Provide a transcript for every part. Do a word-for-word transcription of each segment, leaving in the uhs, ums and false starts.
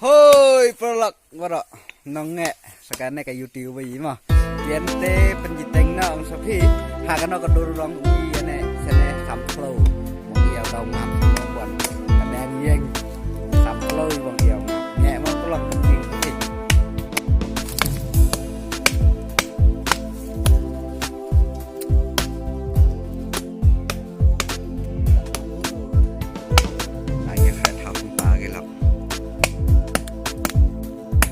Hoi, paralok baroh. Nongeh sa kane ka YouTube ba i mo. Kien te pynjiteng na ong sa phi. Ha kano ka dur long i ane sene sam khlo. Mong i au tau ngap sa mong wan. Ka dang yeng. Sam khlo i mong i au ngap. Ngeh mo paralok pynjing phi. Ai ya khat hau pa gelap.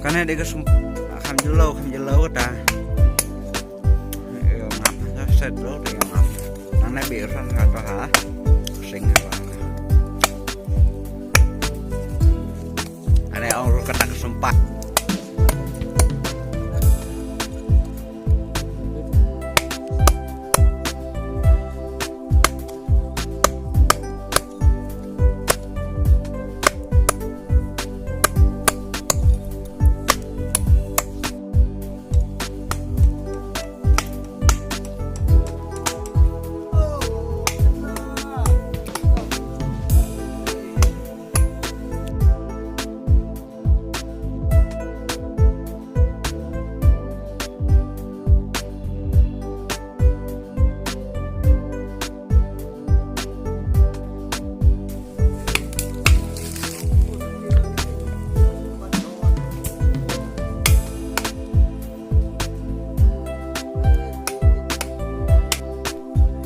Kane dei ka sum, kham jylliew, kham jylliew kata. Ïa ngap, ka set lo, ïa ngap. Nang ne bi ran ka to ha. Sing ha. Ane ong ru kata ka sumpa.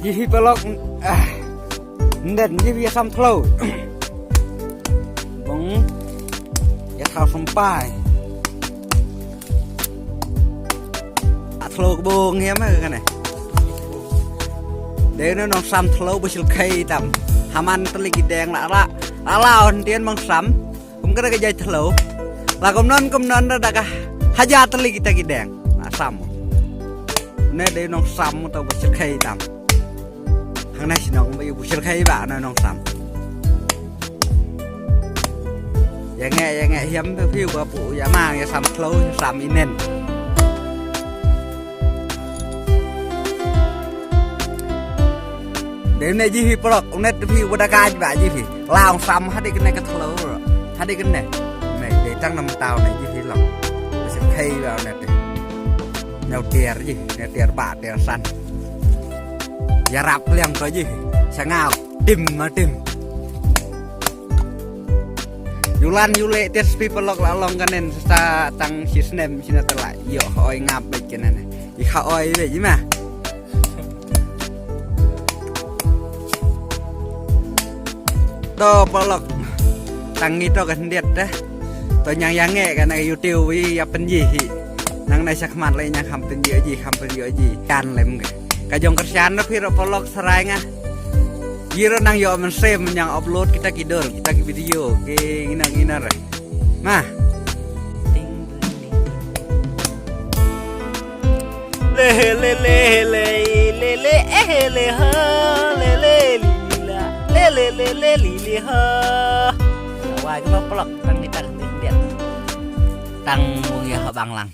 Ji hi paralok, ah, nden ji hi sam thlo. Bong, ïa thaw sumpai. A thlo ka bong hiam ka kane. Dei na nong sam thlo ba sil khai tam. Haman tali ki deng la la. La la on tien bang sam. Kum kata ka jai thlo. La kum non, kum non da ka haja tali kita ki deng. La sam. Ne dei nong sam to ba sil khai tam. Hang na shnong ba yu ba sil khai ba na nong sam. Ïa ngeh, ïa ngeh hiam phi ba pu ïa mang ïa sam thlo, sam inen. Dei ne ji hi paralok, unet phi wada kaj ba ji hi. Laung sam hadi kene ka thlo. Hadi kene. Ne dei tang nam tau ne ji hi long. Bisi phei ba unet. Nau tiar ji, ne tiar ba tiar san. Yarap liang to ji. Sangau tim ma tim. Yulan yule tiar spi paralok la long kanen sa tang si snem sina tela. Yo oi ngap bet kene ne. I kha oi be ji ma. To paralok. Tang ngi to ka hyndiat te. To nyang yang nge ka na YouTube wi ya pynji hi. Nang na shakmat lai nyang kham pynji ji, kham pynji ji. Kan lem ke. Ka jong kershan ro phi ro paralok sarai nga. Yi ro nang yo men sem nyang upload kita ki dur, kita ki video, ki ngina ngina re. Ma. Le le le le le le eh le ha le le li li la le le le le li li ha. Wai ka paralok tang ni tang ni dia. Tang bung ya ha bang lang.